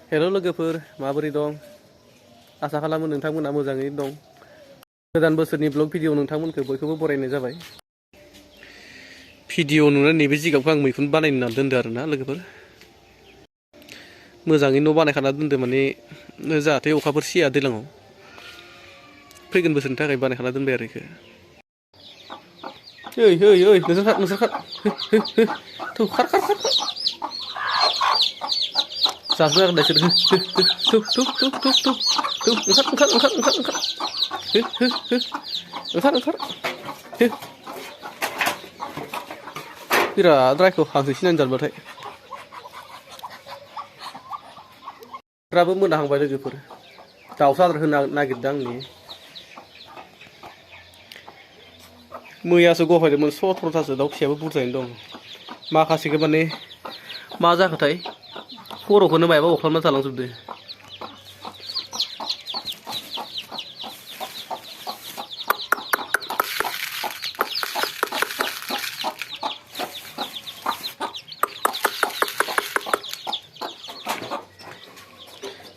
हेल' लोगोफोर माबोरै दं आसा खालामो नोंथांमोना मोजाङैनो दं गोदान बोसोरनि ब्लग भिडिअ नोंथांमोनखौ बयखौबो बरायनाय जाबाय भिडिअ नुनानै नैबे जिगाबखौ आं मैखुन बानायना दोनदो आरोना लोगोफोर मोजाङै न' बानायखाना दोनदो माने जाहाथे अखाफोर सिया दैज्लाङाव फैगोन बोसोरनि थाखाय बानायखाना दोनबाय आरो इखो ओइ नोंसोर खार थौ खार जाजोबनो आरो नोंसोर ओंखार बिराद रायखौ हांसो सिनायनो जानबाथाय राबो मोनाहांबाय लोगोफोर दाउसा आदार होनो नागिरदों आंनि मैयासो गफायदोंमोन 17थासो दाउ फिसायाबो बुरजायैनो दं माखासेखौ माने मा जाखोथाय खर'खौनो मायबा अख्लामना जालांजोबदो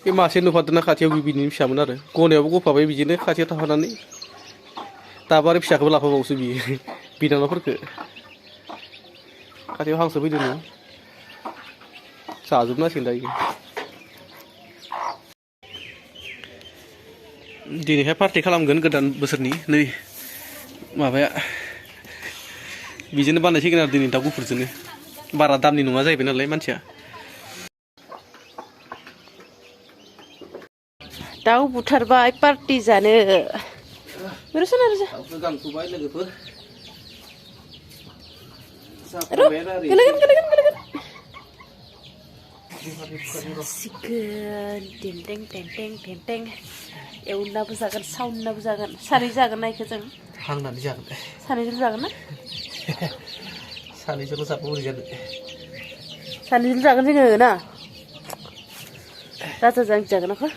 बे मासे नुफादोंना खाथियाव बिनि फिसामोन आरो गनायावबो गफाबाय बिदिनो खाथियाव थाफानानै दाबो आरो फिसाखौबो लाफाबावसो बियो बिनानावफोरखौ खाथियाव हांसो फैदों जाजोबनांसिगोन दायो दिनैहाय पार्टि खालामगोन गोदान बोसोरनि नै माबाया बिजोंनो बानायसिगोन आरो दिनै दाउ गुफुरजोंनो बारा दामनि नङा जाहैबाय नालाय मानसिया दाउ बुथारबाय पार्टि जानो गांफुबाय लोगोफोर टेंटें एवनाबो जागोन सावनाबो जागोन सानै जागोन ना इखो जों हांनानै जागोन सानैजों जागोन ना सानैजोंल' जाबा बोरै जानो सानैजों जागोन जोङो ना राजाजों जागोन आखौ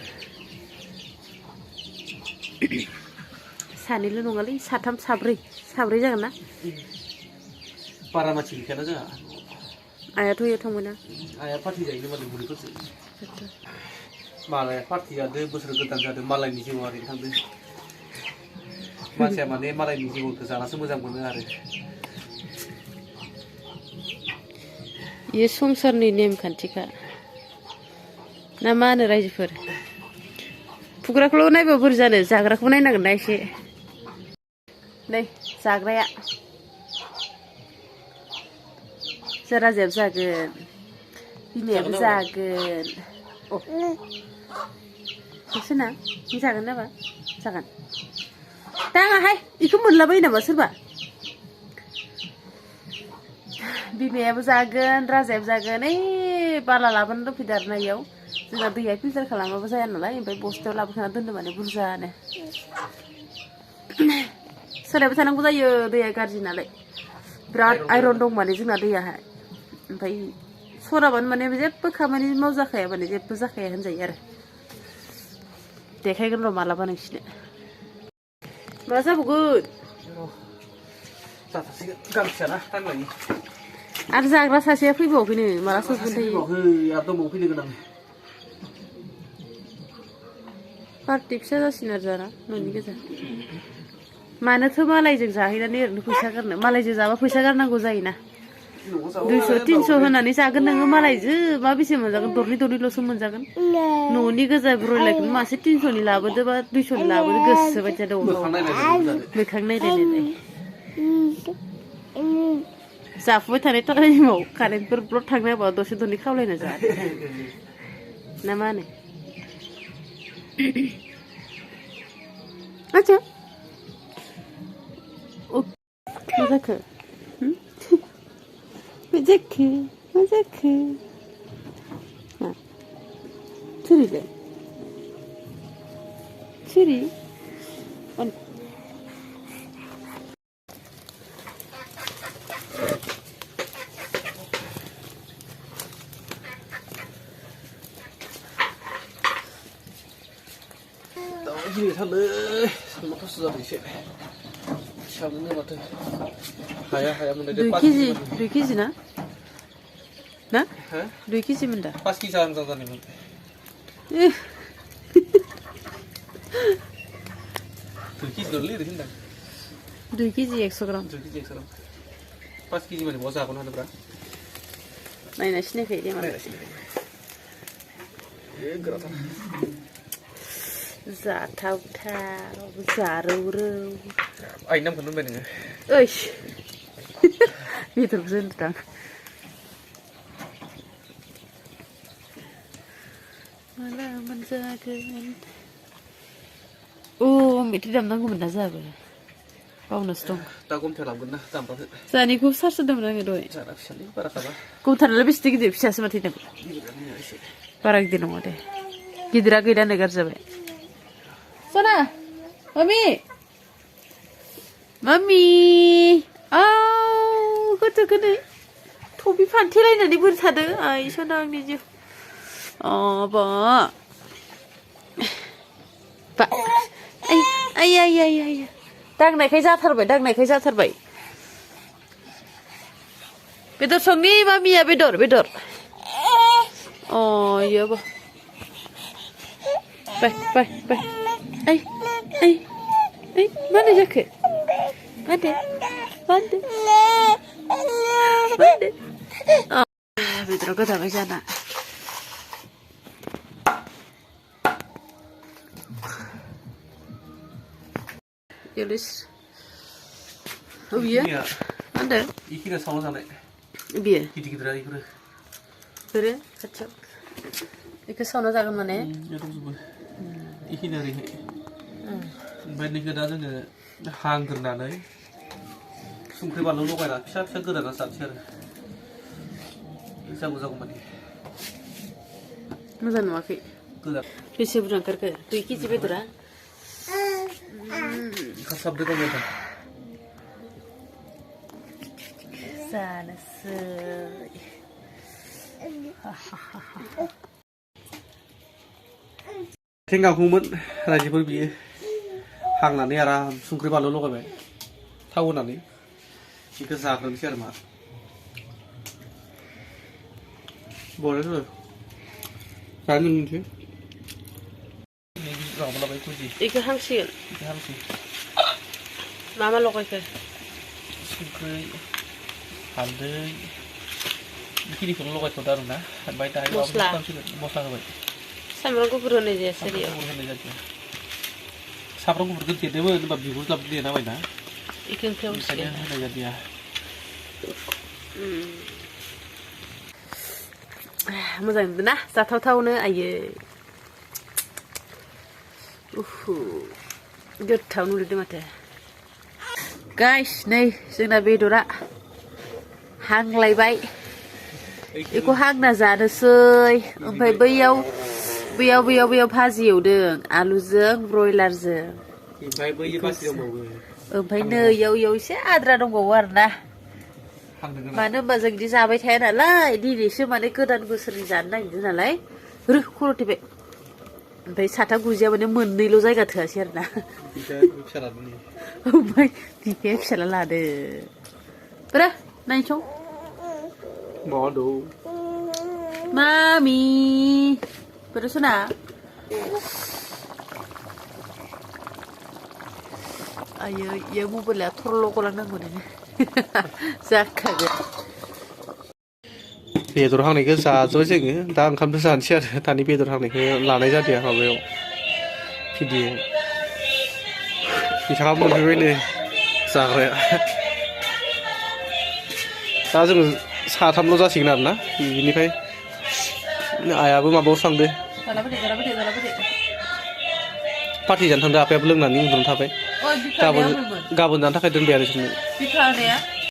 सानैल' नङालै साथाम साब्रै जागोन ना बारा मानसि गैखायाना जोंहा आयाथ' इयाव थांबायना आया पार्टि जाहैनो मालाय बुरैफोरसो मालाया पार्टि जादों बोसोर गोदान जादों मालायनि जिउआव ओरैनो थांदों मानसिया माने मालायनि जिउखौ जानासो मोजां मोनो आरो इयो संसारनि नेमखान्थिखा ना मा होनो रायजोफोर फुग्राखौल' नायबा बोरै जानो जाग्राखौ नायनांगोन ना एसे नै जाग्राया जोरा जेब जागोन बिमायाबो जागोन सोना जागोन नामा जागोन दाङाहाय बेखौ मोनलाबायो नामा सोरबा बिमायाबो जागोन राजायाबो जागोन ओइ बाला लाबोना दोनफैदो आरो ना इयाव जोंना दैया फिल्टार खालामाबो जाया नालाय ओमफ्राय बस्थायाव लाबोखाना दोनदो माने बुरजानो सोलायबाय थानांगौ जायो दैया गाज्रि नालाय बिराद आइरन दं माने जोंना दैयाहाय ओमफ्राय सराबानो माने जेबो खामानि मावजाखाया माने जेबो जाखाया होनजायो आरो देखायगोन र' मालाबा नोंसिनो मा जाबावगोन जाथारसिगोन गांसेयाना टाइम लायो आरो जाग्रा सासेया फैबावाखैनो माला सफैगोन थायो आरो दंबावो फैनो गोनां पार्टि फिसा जासिगोन आरो जाना न'नि गोजा मानोथो मालायजों जाहैनानै ओरैनो फैसा गारनो मालायजों जाबा फैसा गारनांगौ जायोना 200-300 होनानै जागोन नोङो मालायजों मा बेसे मोनजागोन दरनै-दरनैल'सो मोनजागोन न'नि गोजा ब्रयलारखौनो मासे 300नि लाबोदो बा 200नि लाबोदो गोसो बायदि जादों मोखां नायलाय जाफुबाय थानाय टाइमाव कारेन्टफोर ब्लड थांनो हाबा दसे दरनै खावलायना जादो ना मा होनो आच्छा मा जाखो मा जाखो सोरिलाय सोरि गिलिरथारलै सानबाथ'सो जाबाय एसे फिसामोननो माथो हाया मोनलाय 2 केजि ना 2 केजि मोन दा 5 केजि जागोन जानायमोन 2 केजि गोरलै होनदां 2 केजि 100 ग्राम 2 केजि 100 ग्राम 5 केजि माने बहा जागोन होनोब्रा नायना सिनायखायो दे मालाय गोराथार जाथावथाव जारौरौ आइनि नामखौनो होनबाय नोङो ओइस बेदरखौसो होनदों माला मोनजागोन मेथाइ दामनांगौमोन ना जोंहाबो बावनोसो दं दा गमथायाव लाबोगोन ना दामबाथो जोंहानिखौ सार्स होदोंमोन आङो दहाय जाना फिसालै बारा खाबा गमथारालाय बेसे गिदिर फिसासो माथो नों बारा गिदिर नङा दे गिदिरा गैलानो गाज्रि जाबाय सना मामि मामि गोथोखौनो थफि फानथेलायनानै बोरै थादों आइ सना आंनि जिउ बा आइ दांनायखाय जाथारबाय बेदर संनि मामिया बेदर इयोबो बाय आइ मानो जाखो मादो बेदराव गोदाबाय जाना Yolis. Iya. Ada. Iki udah sama sama. Iya. Gitu-gitu aja gitu. Bere, kacau. Iki sama jalan mana? Ya terus bu. Iki dari. Banding ke dalam ke hang kerana ni. Sungkai balu lo kaya, siapa kerana saat siapa. Isa buza kumani. Mana nak? Kerana. Bisa berangkat ke? Tu iki cipe tu lah. Kasab deh kamu dah. Sana sih. Tinggal kumet, raja pergi. Hang nani arah sungkri balu lo kaya. Tahu nani. Jika sakram siapa mah. Boleh tu. Kan ni tu. Iki hangsi. Mama lokal ke? Sungkai, halde, iki di kalau lokal tu daru na, baik dah. Mosla baik. Sambil aku berani je serius. Sabrang aku berkerja dia, ni bab jujur lah dia na baik na. Ikan kau Misalnya ada dia. Moza ni na, tahu na aye. Gothau नुदों माथो guys नै जोंना बेदरा हांलायबाय बेखौ हांना जानोसै ओमफ्राय बैयाव भाजि एवदों आलुजों ब्रयलारजों ओमफ्राय नै इयाव एसे आद्रा दंबावो आरोना मानो होनबा जों बिदि जाबाय थाया नालाय दिनैसो माने गोदान बोसोरनि जानो नागिरदों नालाय खर' थेबाय ओमफ्राय साथा गुजिया माने मोननैल' जायगा थोआसै आरोना ओमफ्राय बिफाया फिसाला लादो ब्रा नायसं मामि बोरै सना आयो इयो मबाइला थरल' गलांनांगौ नोङो जाखागोन बेदर हांनायखौ जाजोबबाय जोङो दा ओंखामसो जानोसै आरो दानि बेदर हांनायखौ लानाय जादिया माबायाव भिडिअ बिथाङा मोनफैबायनो जाग्राया दा जोङो साथामल' जासिगोन आरोना बिनिफ्राय आइयाबो माबायाव थांदो पार्टि जानो थांदो आफायाबो लोंनानै उन्दुना थाबाय गाबोन जानो थाखाय दोनबाय आरो बिसोरनो